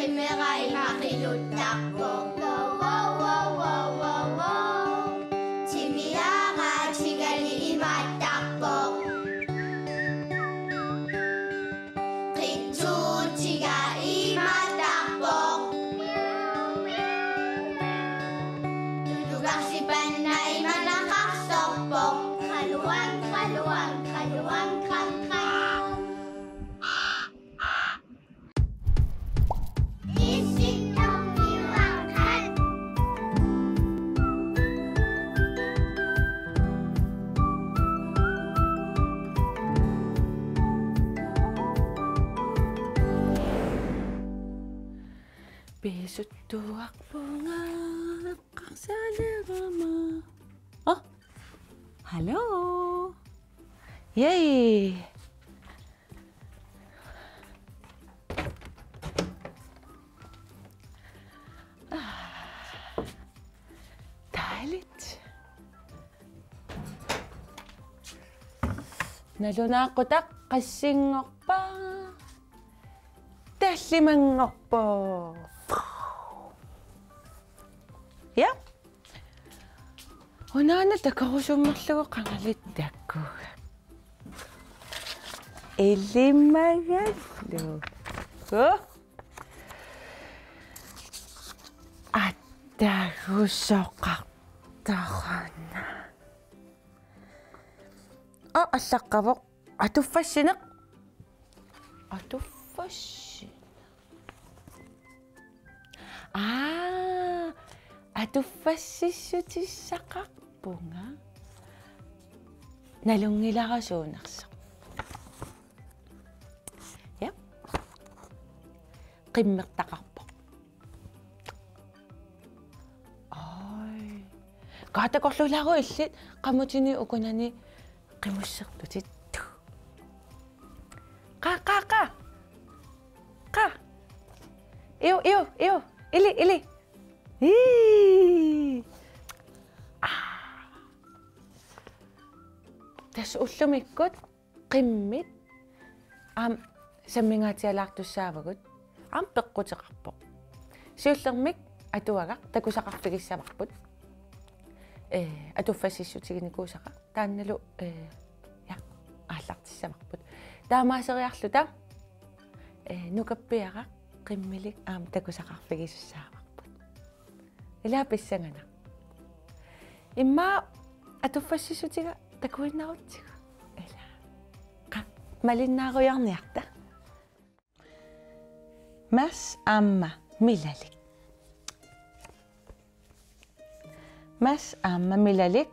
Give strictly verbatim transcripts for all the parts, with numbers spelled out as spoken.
Qimmeq ima qiluttarpoq. Wow, wow, wow, wow, wow, wow. Timiaraatigali imaattarpoq. Qitsuutiga imaattarpoq. Tulugarsipanna imanaqarsorpoq. Qaluang, qaluang, qaluang, qam, qam. Pisuttuarpunga eqqarsalerama. Oh, hallo. Yay. Ah, dejligt. Nalunaaqutaq qassinngorpa? Tallimanngorpoq. Ja. Unaana takorusummerlugu qangali takkugaq. Ilimagallu. Huh? Attagusoqartoruna. Aa, allaqqavoq. Atuffassineq. Atuffassineq. Aa, atuffassissutissaqarpunga. Nalunngilara suunersoq. Ja. Qimmertaqarpoq. Ai. Kaa, takorluulaaruk illit, qamutini ukunani qimussertutit. Qaa, qaa, qaa. Qaa. Iu, iu, iu. Ili, ili. Ii. Aa. Tassa ullumikkut qimmit aamma sammingaatsialaartussaavagut, aamma peqquteqarpoq. Siullermik atuagaq takusaqarfigissavarput. Ee, atuffassissutiginikuusara taannalu, ee, ja, aallartissavarput. Taamaaseriarluta, ee, nukappiaraq qimmilik aamma takusaqarfigisussaavarput. Ila pissanganaq. Immaqa atuffassissutiga takuinnarutsigu. Ila. Qa-, malinnaarujoorniarta. Mads aamma Milalik. Mads aamma Milalik,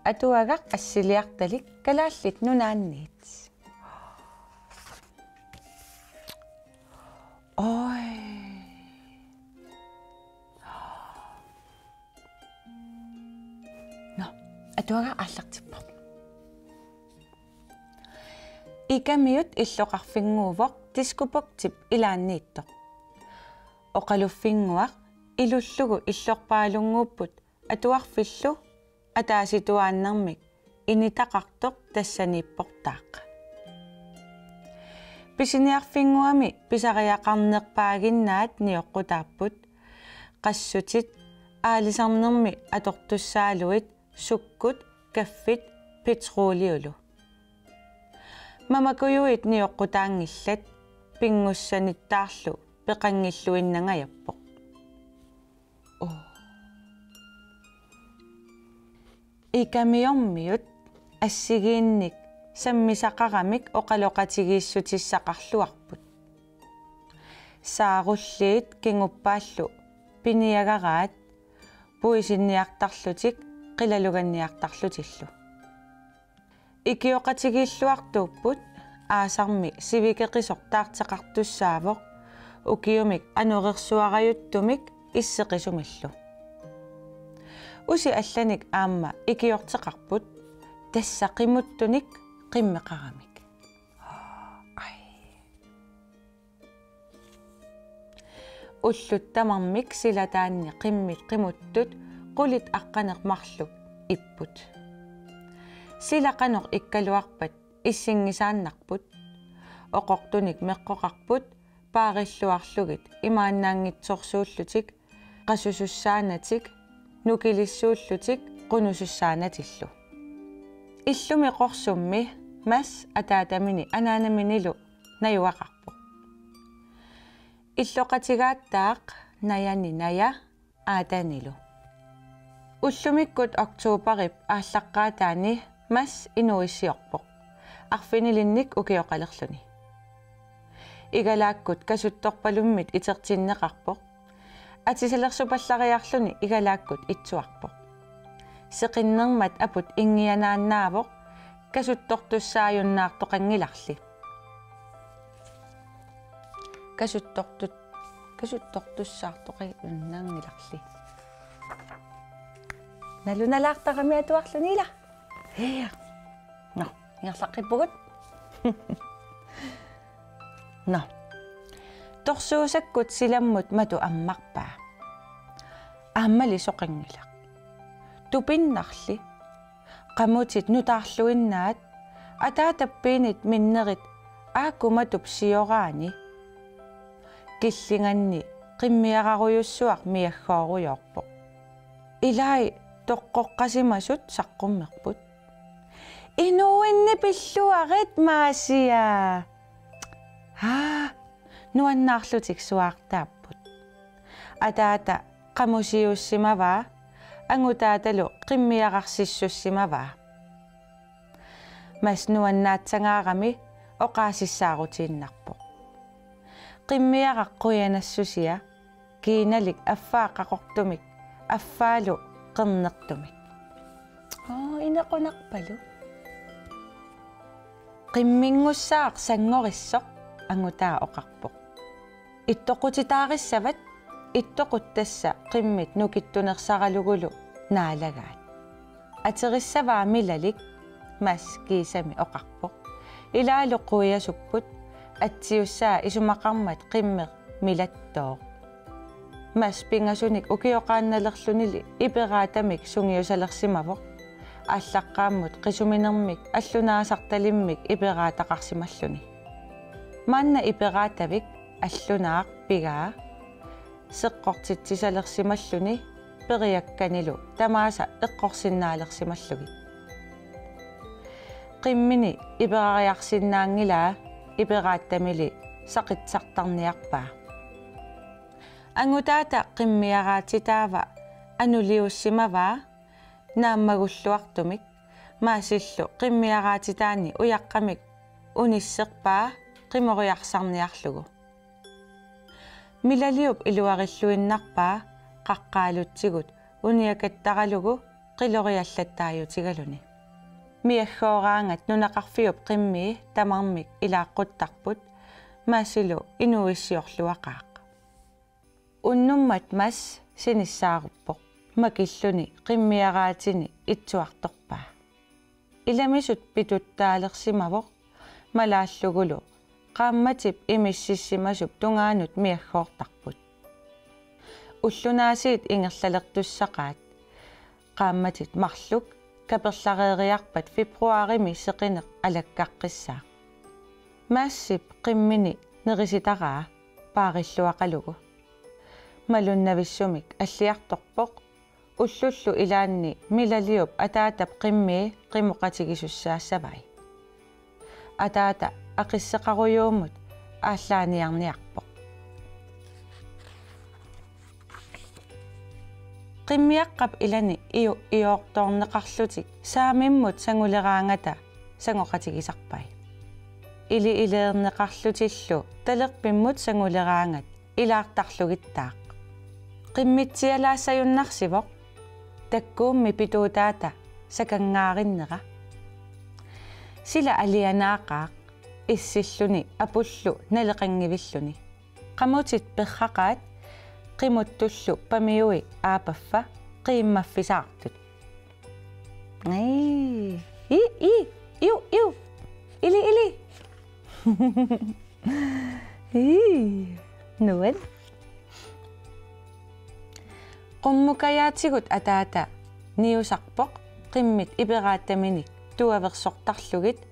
atuagaq assiliartalik Kalaallit Nunaanniit. Oj. Nå, atuagaq aallartippoq. Ikamiut illoqarfinnguuvoq Diskobugtip ilaanniittoq. Oqaluffinnguaq ilullugu illorpaalunnguupput atuarfillu ataasituaannarmik initaqartoq tassaniipportaaq. Pisiniarfinnguami pisariaqarnerpaaginnaat nioqqutaapput, qassutit aalisarnermi atortussaaluit, sukkut, kaffit, petroliulu. Mamakujuit nioqqutaanngillat, pinngussanittaarlu peqanngilluinnangajappoq. Oo. Ikamiormiut assigiinnik sammisaqaramik oqaloqatigiissutissaqarluarput. Saarulliit kinguppaallu piniagaraat puisinniartarlutik qilaluganniartarlutillu. Ikioqatigiilluartuupput aasarmi sivikeqisoq taarteqartussaavoq ukiumik anorersuarajuttumik isseqisumillu. Usi allanik aamma ikiorteqarput tassa qimuttunik qimmeqaramik. Ai. Ullut tamarmik silataanni qimmit qimuttut qulit aqqaneq marluk ipput. Sila qanoq ikkaluarpat issinngisaannarput, oqortunik meqqoqarput, paarilluarlugit imaannaanngitsorsuullutik qasusussaanatik nukilissuullutik qunusussaanatillu. Illumi qorsummi Mads ataatamini anaanaminilu najugaqarpoq. Illoqatigaattaaq najani naja aatanilu. Ullumikkut oktoberip aallaqqaataani Mads inuuissiorpoq, arfinilinnik ukioqalerluni. Igalaakkut kasuttorpalummit itertinneqarpoq. Atisalersupallariarluni igalaakkut itsuarpoq. Seqinnermat aput inngianaannaavoq kasuttortussaajunnaartoqanngilarli. Kasuttortut-, kasuttortussaartoqanngilarli. Nalunalaartarami atuarluni ila. Hia. Nå, ingerlaqqippugut. Nå. Torsuusakkut silammut matu ammarpaa. Aammali soqanngilaq. Tupinnarli. Qamutit nutaarluinnaat, ataatap piinit minnerit aaku matup sioraani. Killinganni qimmiararujussuaq miaggoorujoorpoq. Ilai toqqoqqasimasut saqqummerput. Inuuinni pilluarit, Maasiaa. Haa, nuannaarlutik suaartaapput. Ataata qamusiussimavaa, angutaatalu qimmiararsissussimavaa. Mads nuannaatsangaarami oqaasissaarutiinnarpoq. Qimmiaraq qujanassusia, kiinalik affaa qaqortumik, affaalu qernertumik. Oo, inequnarpalu. Qimminngussaaq sanngorissoq, angutaa oqarpoq. Ittoqutitaarissavat, ittoqut tassa qimmit nukittunersaralugulu naalagaat. Aterissavaa Milalik, Mads kiisami oqarpoq. Ilaalu quiasupput, atsiussaa isumaqarmat qimmeq milattooq. Mads pingasunik ukioqaannalerlunili iperaatamik sungiusalersimavoq. Aallaqqaammut qisuminermik allunaasartalimmik iperaataqarsimalluni. Maanna iperaatavik allunaaq pigaa seqqortitsisalersimalluni periakkanilu tamaasa eqqorsinnaalersimallugit. Qimmini iperariarsinnaanngilaa, iperaatamili saqitsartarniarpaa. Angutaata qimmiaraatitaava anuliussimavaa naammagulluartumik, Maadsillu qimmiaraatitaani ujaqqamik unisserpaa qimoriarsarniarlugu. Milaliup iluarilluinnarpaa qaqqaalutsigut uniakattaralugu qiloriallattaajutigaluni. Miaggooraangat nunaqarfiup qimmii tamarmik ilaaqquttarput, Maadsilu inuuissiorluaqaaq. Unnummat Mads sinissaaruppoq, makilluni qimmiaraatini itsuartorpaa. Ilamisut pituttaalersimavoq, malaallugulu qaammatip imississimasup tungaanut miaggoortarput. Ullunaasiit ingerlalertussaqaat. Qaammatit marluk kaperlareeriarpat februarimi seqineq alakkaqqissaaq. Maadsip qimmini nerisitaraa paarilluaqalugu. Malunnavissumik alliartorpoq, ullullu ilaanni Milaliup ataatap qimmii qimoqatigisussaassavai. Ataata aqisseqarujuumut aallaaniarniarpoq. Qimmiaqqap ilani iu-, iuortoorneqarlutik saamimmut sanguleraangata sangoqatigisarpai. Ili-ileerneqarlutillu talerpimmut sanguleraangat ilaartarlugittaaq. Qimmitsialaassajunnaarsivoq, takkuummi pituutaata sakangaarinnera. Sila alianaaqaaq issilluni apullu naleqanngivilluni. Qamutit perraqaat, qimuttullu pamiui aapaffa qiimmaffisaartut. Ii, ii, ii, iu, iu. Ili, ili. Ii, nuan. Qummukajaatigut ataata niusarpoq qimmit iperaataminik tuaversortarlugit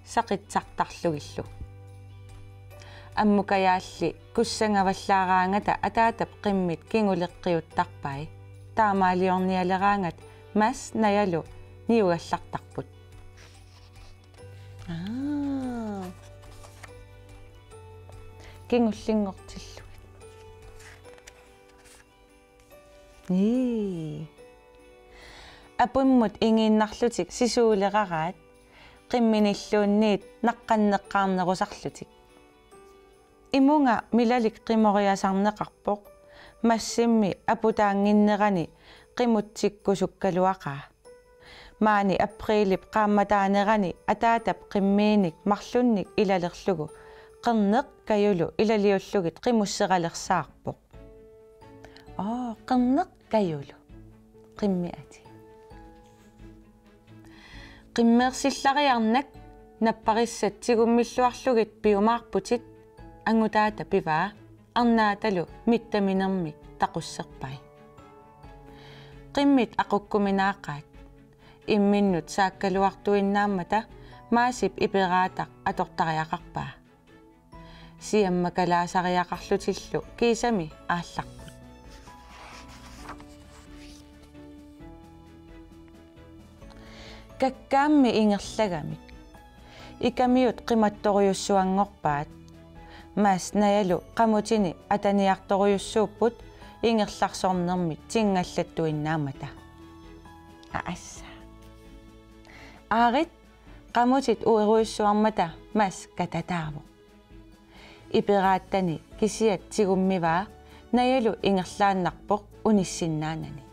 saqitsartarlugillu. Ammukajaalli kussangavallaaraangata ataatap qimmit kinguleqqiuttarpai. Taamaaliornialeraangat Mads Najalu niugallartarput. Aa. Kingullinngortillugit. Nii. Apummut ingiinnarlutik sisuuleraraat, qimminilluunniit naqqanneqqaarnerusarlutik. Imunga Milalik qimoriasarneqarpoq, Madsimmi aputaannginnerani qimutsikkusukkaluaqaa. Maani aprilip qaammataanerani ataatap qimmiinik marlunnik ilalerlugu Qerneq Kajulu ilaliullugit qimusseralersaarpoq. Aa, Qerneq Kajulu. Qimmeq atii. Qimmeersillariarnak napparissat tigummilluarlugit piumaarputit, angutaata pivaa, arnaatalu mittaminermik taqusserpai. Qimmit aqukkuminaaqaat. Imminnut saakkaluartuinnaammata Madsip iperaataq atortariaqarpaa. Siammakalaasariaqarlutillu kiisami aallarput. Kakkaammi ingerlagamik. Ikamiut qimattorujussuanngorpaat. Mads Najalu qamutini ataniartorujussuupput ingerlarsornermik tingallattuinnaammata. Aassa. Aarit, qamutit uerujussuarmata Mads katataavoq. Iperaattani kisiat tigummivaa, Najalu ingerlaannarpoq unissinnaanani.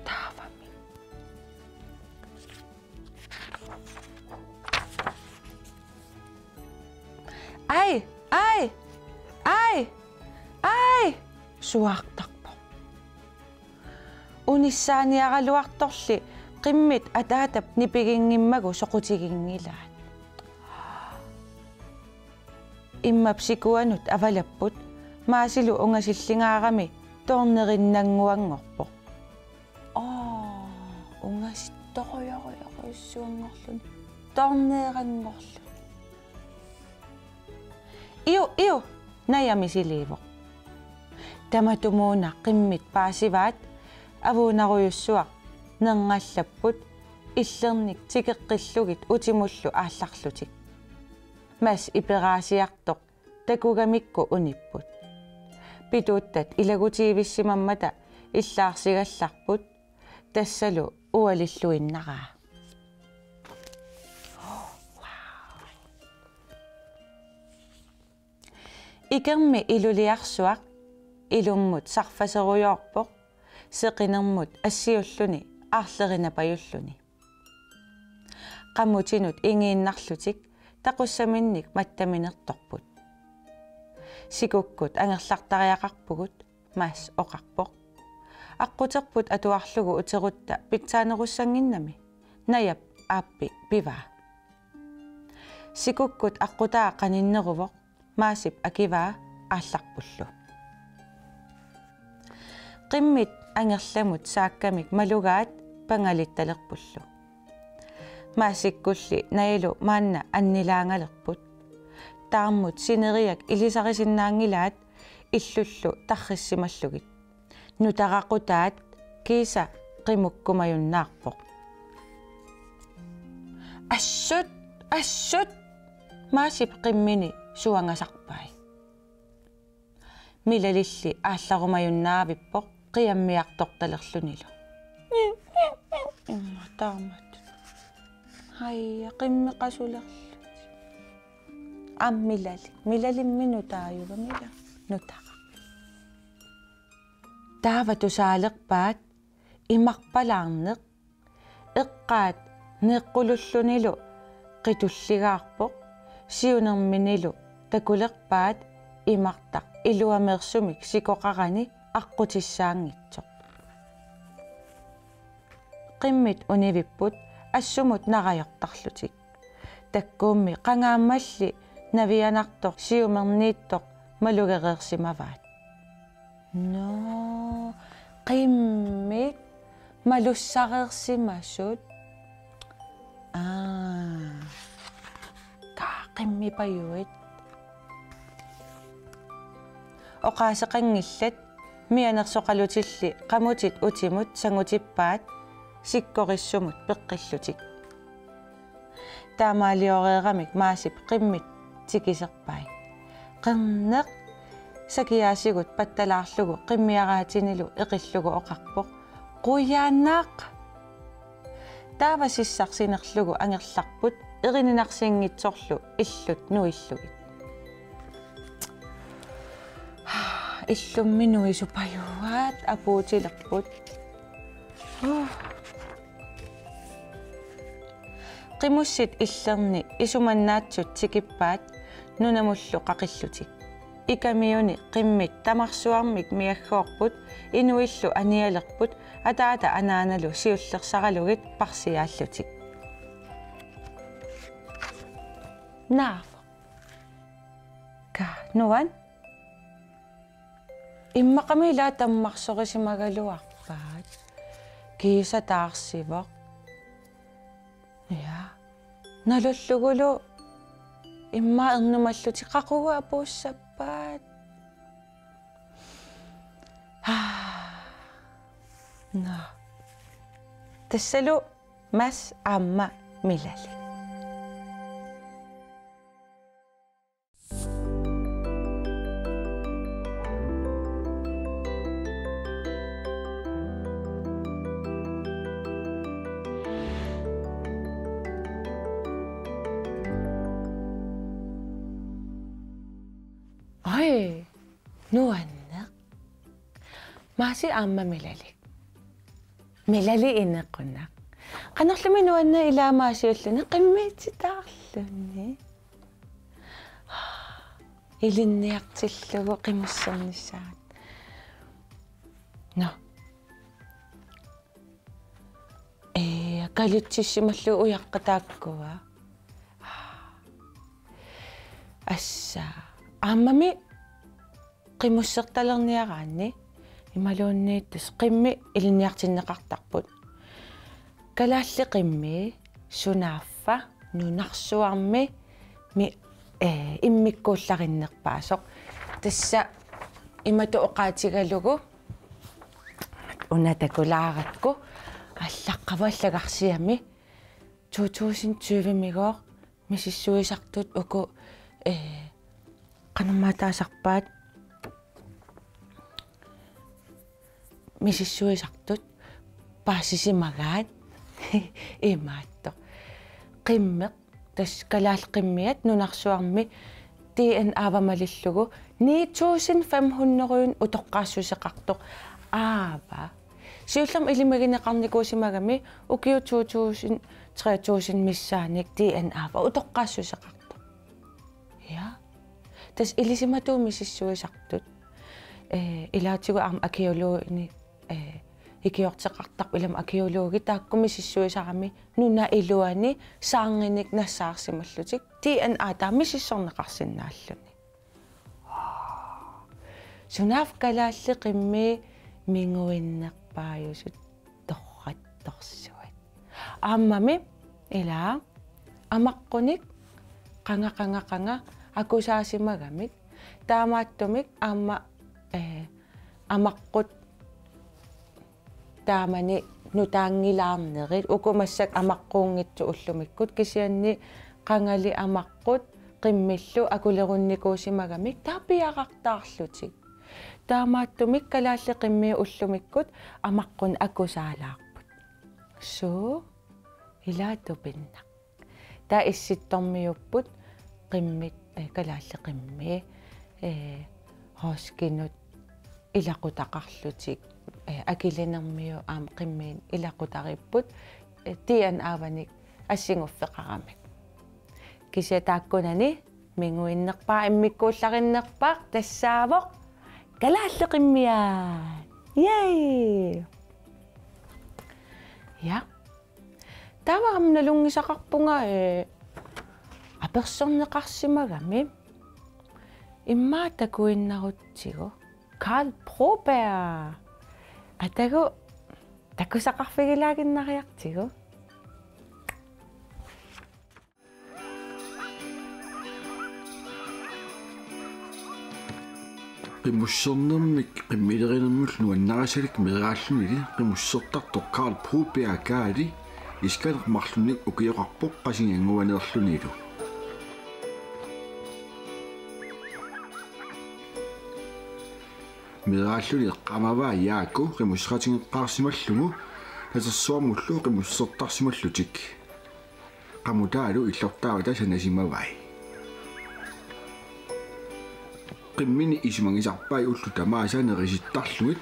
Taavami. Ai, ai, ai, ai, suaartarpoq. Unissaaniaraluartorli qimmit ataatap nipiginngimmagu soqutiginngilaat. Immap sikuanut avalapput, Madsilu ungasillingaarami toornerinnannguanngorpoq. Aa, ungasittorujorujorujussuanngorluni. Toorneeranngorluni. Iu, iu, Naja misiliivoq. Tamatumuuna qimmit paasivaat, avuunarujussuaq nerngallapput, illernik tikeqqillugit utimullu aallarlutik. Mads iperaasiartoq takugamikku unipput. Pituuttat ilagutiivissimammata illaarsigallarput, tassalu ualilluinnaraa. Ikermi iluliarsuaq, ilummut sarfaserujoorpoq, seqinermut assiulluni aarlerinapajulluni. Qamutinut ingiinnarlutik taqussaminnik mattaminertorput. Sikukkut angerlartariaqarpugut, Mads oqarpoq. Aqquterput atuarlugu uterutta pitsaanerussannginnami, Najap aappi pivaa. Sikukkut aqqutaa qaninneruvoq, Madsip akivaa aallarpullu. Qimmit angerlamut saakkamik malugaat pangalittalerpullu. Madsikkulli Najalu maanna annilaangalerput. Taarmut sineriak ilisarisinnaanngilaat illullu tarrissimallugit. Nutaraqutaat kiisa qimukkumajunnaarpoq. Assut, assut, Madsip qimmini suangasarpai. Milalilli aallarumajunnaavipput qiammiartortalerlunilu. Imma taamatut. Haja, qimmeq qasulerlutik. Aamma Milali. Milalimmi nutaajuva, Mila? Nutara. Taava tusaalerpaat imarpalaarneq. Eqqaat neeqqulullunilu qitulligaarpoq, siunerminilu takulerpaat imartaq iluameersumik sikoqarani aqqutissaanngitsoq. Qimmit univipput assumut narajortarlutik. Takkuummi qangaammalli navianartoq siumerniittoq malugereersimavaat. Nå, qimmit malussareersimasut. Aa. Kaaq. qimmipajuit. Oqaaseqanngillat, mianersoqalutilli qamutit utimut sangutippaat sikkorissumut peqqillutik. Taamaalioreeramik Maasip qimmit tikiserpai. Qerneq, sakiaasigut pattalaarlugu qimmiaraatinilu eqillugu oqarpoq: Qujanaq! Taava sissaq sinerlugu angerlarput erininarsinngitsorlu illut nuillugit. Illummi nuisupajuaat apuutilerput. Qimussit illerni isumannaatsut tikippaat nunamullu qaqillutik. Ikamiuni qimmit tamarsuarmik miaggoorput, inuillu anialerput, ataata anaanalu siullersaralugit parsiaallutik. Naavoq. Ka, nuan? Immaqami ila tammarsorisimagaluarpaat. Kiisa taarsivoq. Ja. Nalullugulu immaqa ernumallutik qaqugu apuussappaat. Nå. Tassalu Mads aamma Milalik. Oj, nuanneq. Maasi aamma Milalik. Milalik inequnaq. Qanorlumi nuanneq ilaa Maasiulluni qimmiititaarluni. Ilinniartillugu qimussernissaat. Nå. Ee, kalitsissimallugu ujaqqat taakkua. Assa. Aammami qimussertalerniaraanni imaluunniit tassa qimmit ilinniartinneqartarput. Kalaallit qimmii sunaaffa nunarsuarmi mi-, ee, immikkuullarinnerpaasoq. Tassa imatut oqaatigalugu una takulaarakku aallaqqavoq allagarsiami to tusind tyve-migooq misissuisartut uku, ee, qanormaa taasarpaat misissuisartut paasisimagaat imaattoq. Qimmeq, tassa kalaallit qimmiat nunarsuarmi D N A-va malillugu ni tusind fem hundrede utoqqaassuseqartoq. Aava. Siullermik ilimagineqarnikuusimagami ukiut to tusind, tre tusind missaannik D N A-va utoqqaassuseqartoq. Ja. Tassa ilisimatuut misissuisartut. Ee, ilaatigut aamma arkæologinik, ee, ikiorteqartarput, ilami arkæologit taakku misissuisarami nunap iluani saarnginik nassaarsimallutik D N A taama misissorneqarsinnaalluni. Sunaaffa kalaallit qimmii minguinnerpaajusut torrattorsuit. Aammami ila amaqqunik qanga, qanga, qanga akusaasimagami. Taamaattumik aamma, ee, amaqqut taamani nutaanngilaarnerit, uku massakkut amaqquunngitsut ullumikkut, kisianni qangali amaqqut qimmillu akulerunnikuusimagamik taava piarartaarlutik. Taamaattumik kalaallit qimmii ullumikkut amaqqunik akusaalaarput. Suu, ila tupinnaq. Taava Issittormiuupput qimmit, ee, kalaallit qimmii, ee, Huskinut ilaqutaqarlutik, ee, Akilinermiut aamma qimmiinik ilaqutariipput, ee, D N A-vanik assingussuteqaramik. Kisianni taakkunani minguinnerpaaq, immikkuullarinnerpaaq tassaavoq kalaallit qimmiat. Yay! Ja. Taava aamma nalunngisaqarpunga, ee, apersorneqarsimagami. Immaqa takuinnarutsigu. Karl Broberg. Atagu takusaqarfigilaaginnariartigu. Qimussernermik qimmilerinermullu nuannarisalik meeraallunili qimussertartoq Carl Broberg Kaali iskaneq marlunnik ukioqarpoq qasigiannguaneerlunilu. Meeraalluni eqqaamavaa Jaaku qimusseqatigeqqaarsimallugu natersuarmullu qimussertarsimallutik. Qamutaalu illortaavata sanasimavai. Qimmini isumagisarpai ullut tamaasa nerisittarlugit,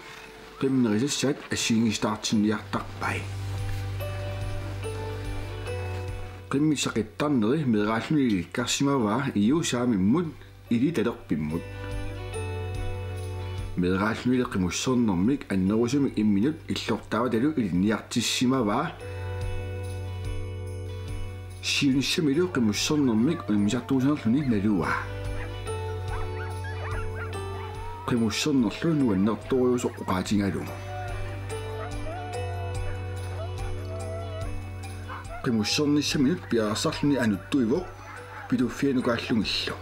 qimmit nerisassaat assigiinngisitaartinniartarpai. Qimmit saqittarneri meeraalluni ilikkarsimavaa Iu Saamimmut Ili Talerpimmut. Meeraallunili qimussernermik annerusumik imminut illortaavatalu ilinniartissimavaa. Siunissamilu qimussernermik unammisartuusinerluni naluaa. Qimussernerlu nuannertorujuusoq oqaatigalugu. Qimussernissaminut piareersarluni anuttuivoq pituffianukaallugillu.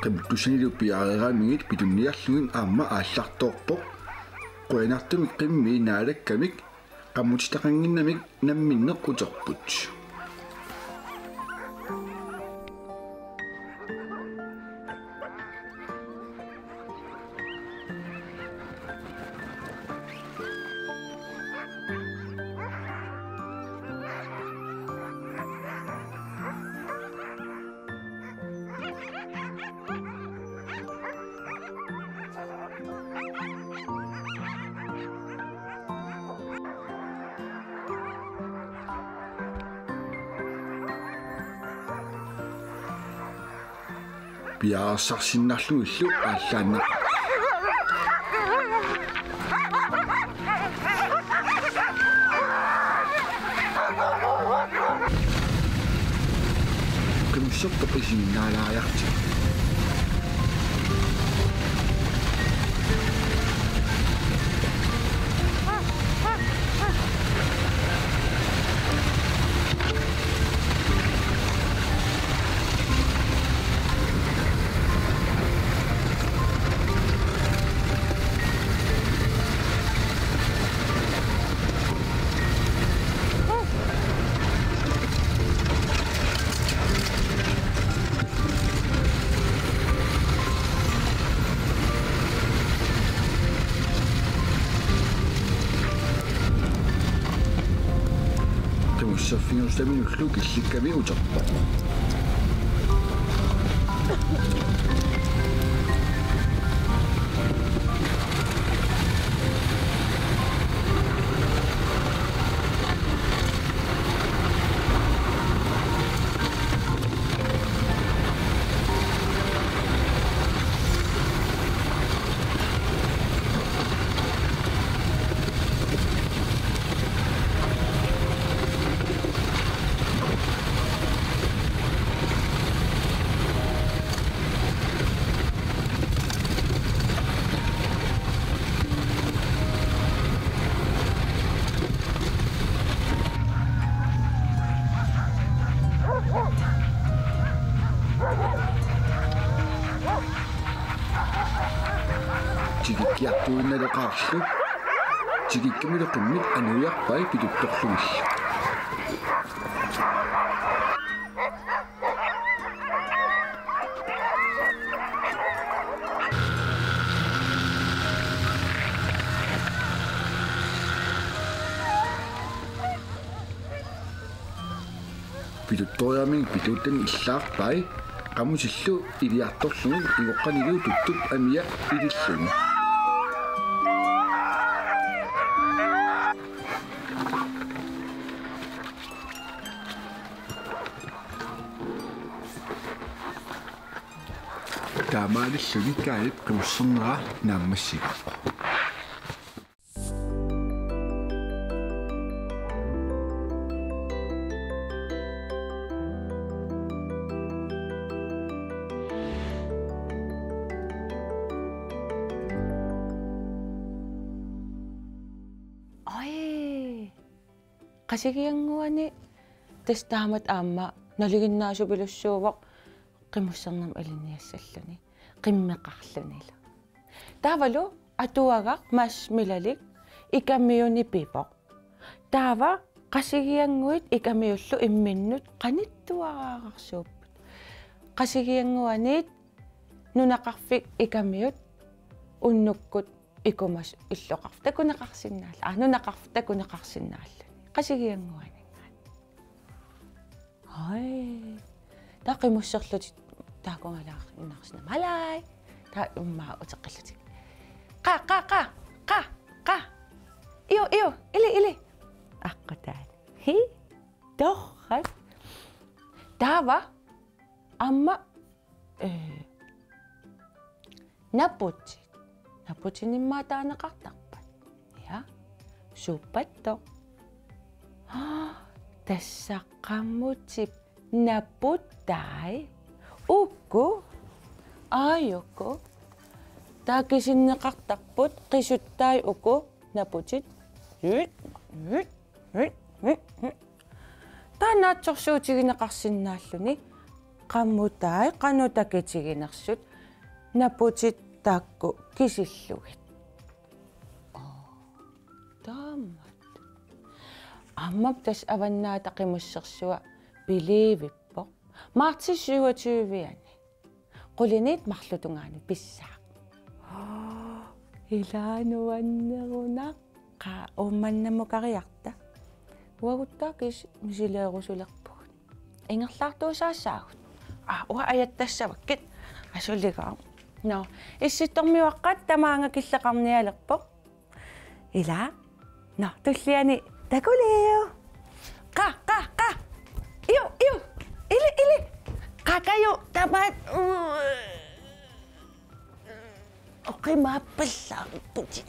Qimuttussanilu piareeraanngit pitunniarlugit aamma aallartoorpoq. Qujanartumik qimmii naalakkamik qamutsitaqannginnamik namminneq uterput. Piareersarsinnarlugillu aallaannaq. Qimussertoq isiginnaalaariartigu. Qimusserfigerusutaminullu killikkami uterpoq. Tikikkiartuinnaleqaarlu. Tikikkamilu qimmit anuiarpai pituttorlugillu. Pituttoriarmik pituuttani illaarpai, qamutillu iliartorlugit igoqqanilu tuttup amia ililluni. Taamaalilluni Kaaip qimussernera naammassivoq. Oj. Qasigiannguani tassa taamatut aamma nalinginnaasupilussuuvoq qimussernermut ilinniassalluni, qimmeqarlunilu. Taavalu atuagaq Mads Milalik Ikamiuni pivoq. Taava Qasigiannguit Ikamiullu imminnut qanittuararsuupput. Qasigiannguaniit nunaqarfik Ikamiut unnukkut ikumasut illoqarfik takuneqarsinnaalluni. Aa, nunaqarfik takuneqarsinnaalluni. Qasigiannguaninngaanniit. Oj. Taava qimusserlutik taakkuugalaaginnarsinnaammat. Alai. Taava immaqa uteqqillutik. Qaa, qaa, qaa, qaa, qaa. Iu, iu, ili, ili. Aqqutaani. Hi. Torrak. Taava aamma, eh, naputit. Naputinimmaa taaneqartarpat. Ja. Suuppattut. Tassa qamutip naputai. Uku. Aajuku. Taava kisinneqartarput qisuttai uku naputit. Taanna naatsorsuutigineqarsinnaalluni qamutai qanoq takitiginersut naputit taakku kisillugit. Aa, taamak. Aamma tassa Avannaata Qimussersua piliivippoq. Marts syvogtyve-ani. Qulinit marluk tungaanut pissaaq. Ilaa nuannerunaq, qaa Uummannamukariarta. Uaguttaaq kisianni misileerusulerpugut. Ingerlaartuusaassaagut. Aa, uanga ajattassavakkit. Asuligaaq. Nå, Issittormiuaqqat tamaanga killeqarnialerpoq. Ilaa. Nå, tulliani takuliuk. Qaa, qaa, qaa. Iu, iu. Ili, ili. Qaa, kaju, tamaat. Oqimaappallaarputit.